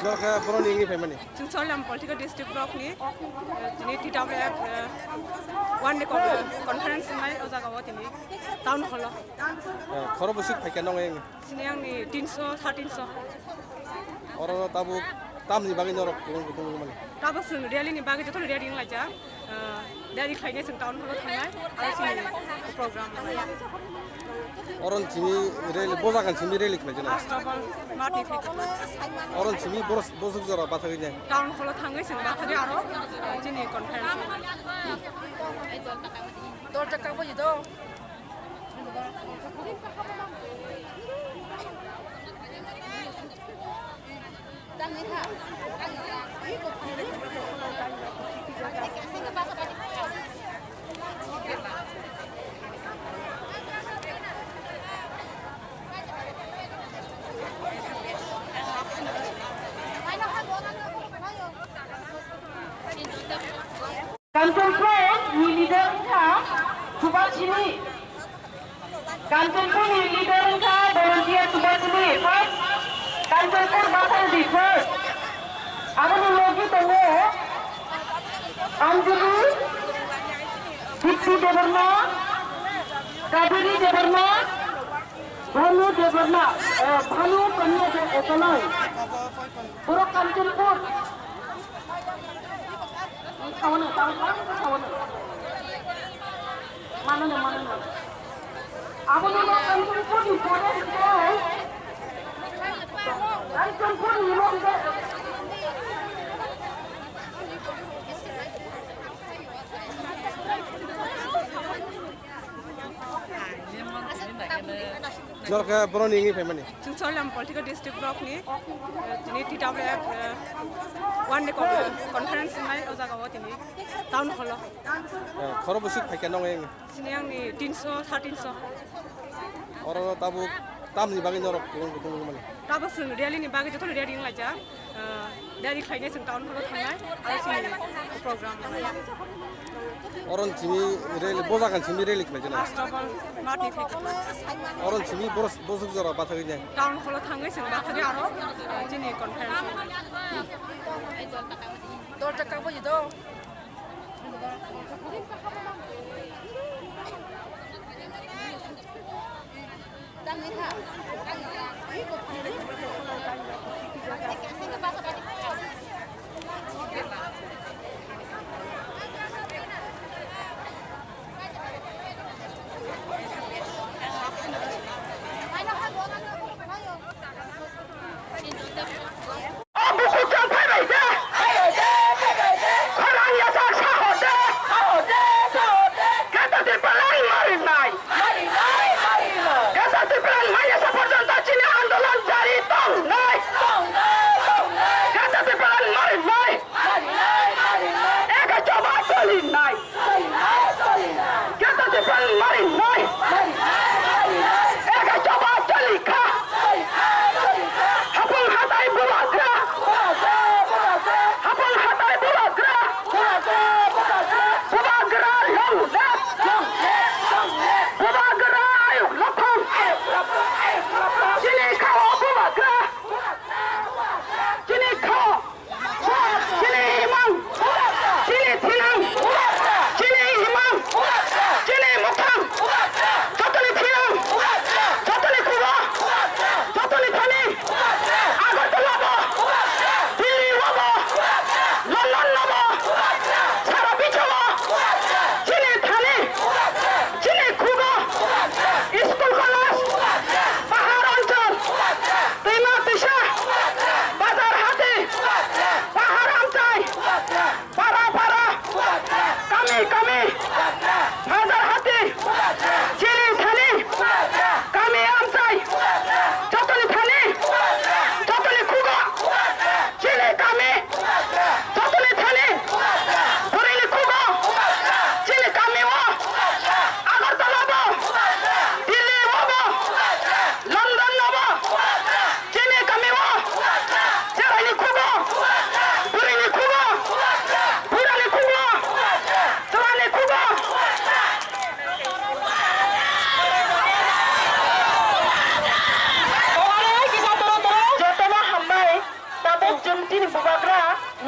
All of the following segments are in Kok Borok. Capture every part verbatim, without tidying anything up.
Norok khe boroni wngwi phaimani. Chwng Chorilam political district block ni, eh, tini T W F, eh, one day con-, conference wngnai o jaga o tini town hall o. Eh, khoro bwswk phaikha nong eng? Sini ang ni tinso, sa tinso. Oro tabuk tamni bagwi norok kutung kutung mani. Tabuk chwng rally ni bagwi joto rally wnglaijak. Ah, rally khlainai chwng town hall o thangnai, aro chini program. Oron chini rally, bojagan chini rally khlaijana. Astabal, mati thai. Oron chini boros, bosok jora bathagwi ne. Town hall o thangwi chwng bathagwi aro, ah, chini conference. Dorja kabo ido. Kanchanpur ni leader wngkha Subhashini. Kanchanpur ni leader wngkha volunteer Subhashini. First, Kanchanpur Bathang di first. Aboni logi tongo Anjali, Dipti Debbarma, Kaveri Debbarma, Bhanu Debbarma, eh, Bhanu Kanya Deb-, eh, Kanai. Borok Kanchanpur. Sawana, sawana, sawana. Manana, manana. Abono Kanchanpur ni pore hwnkhe, Kanchanpur ni mo hwnkhe. Norok khe boroni wngwi phaimani. Chwng Chorilam political district block ni, eh, tini T W F, eh, one day con-, conference wngnai o jaga o tini town hall o. Eh, khoro bwswk phaikha nong eng? Sini ang ni tinso, sa tinso. Oro tabuk tamni bagwi norok kutung kutung mani. Tabuk chwng rally ni bagwi joto rally wnglaijak. Ah, rally khlainai chwng town hall o thangnai, aro chini program. Oron chini rally, bojagan chini rally khlaijana. Astabal, mati thai. Oron chini boros, bosok jora bathagwi ne. Town hall o thangwi chwng bathagwi aro, ah, chini conference. Dorja kabo ido. O bukhuk chwng phaibai de. Khorang yachak sa hor de. Khe to Tripura ang marinai. Khe to Tripura ang maya sa porjonto chini andolon jari to.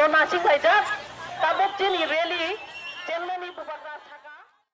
Masing laijak, tabuk chini rally chengnani bubagra